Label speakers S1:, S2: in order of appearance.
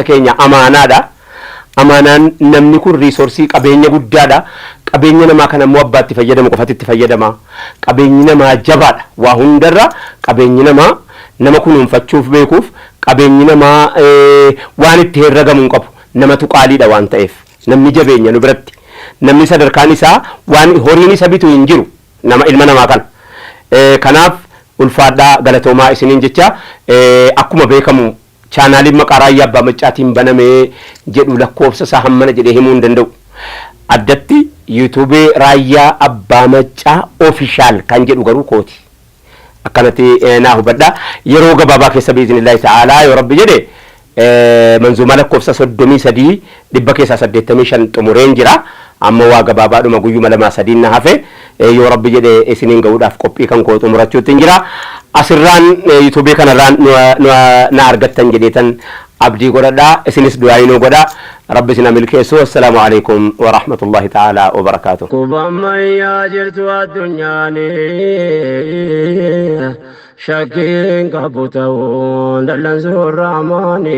S1: Keenya amaanaadha. Amaanaan namni kun resource qabeenya guddaadha. Qabeenya namaa kana immoo abbaa itti fayyadamu qofatu itti fayyadama. Qabeenyi namaa jabaadha. Waa hundarra qabeenyi namaa nama kunuunfachuuf beekuuf qabeenyi namaa waan itti herragamu hin qabu. Namatu qaaliidha waan ta'eef. Namni jabeenya nu biratti. Namni sadarkaan isaa waan horiin isa bitu hin jiru. Nama ilma namaa kana. Kanaaf ulfaadhaa galatoomaa isiniin jecha akkuma beekamu Chaanaaliin maqaa Raayyaa Abbaa Maccaatiin baname jedhu lakkoofsa isaa hammana jedhee himuu hin danda'u. Addatti YouTube Raayyaa Abbaa Maccaa Official kan jedhu garuu kooti. Akkanatti naa hubadhaa. Yeroo gabaabaa keessa bi'iznillaahi ta'aalaa yoo Rabbi jedhe manzuumaa lakkoofsa 33 dhibba keessaa 85 xumureen jira. Amma waa gabaabaadhuma guyyuma lamaa sadiin na hafe yoo Rabbi jedhe isiniin ga'uudhaaf qophii kan koo xumurachuuttin jira. Asirraan YouTube kanarraan na argattan jedheetan abdii godhadha. Isinis du'aayii nuu godhaa. Rabbi isin haa milkeessu. Wassalaamu alaikum wa rahmatullahi ta'ala wa barakaatuh.
S2: Quba ammayyaa jirtu addunyaani shakkiin qabu ta'uun dallansuun rahmaani.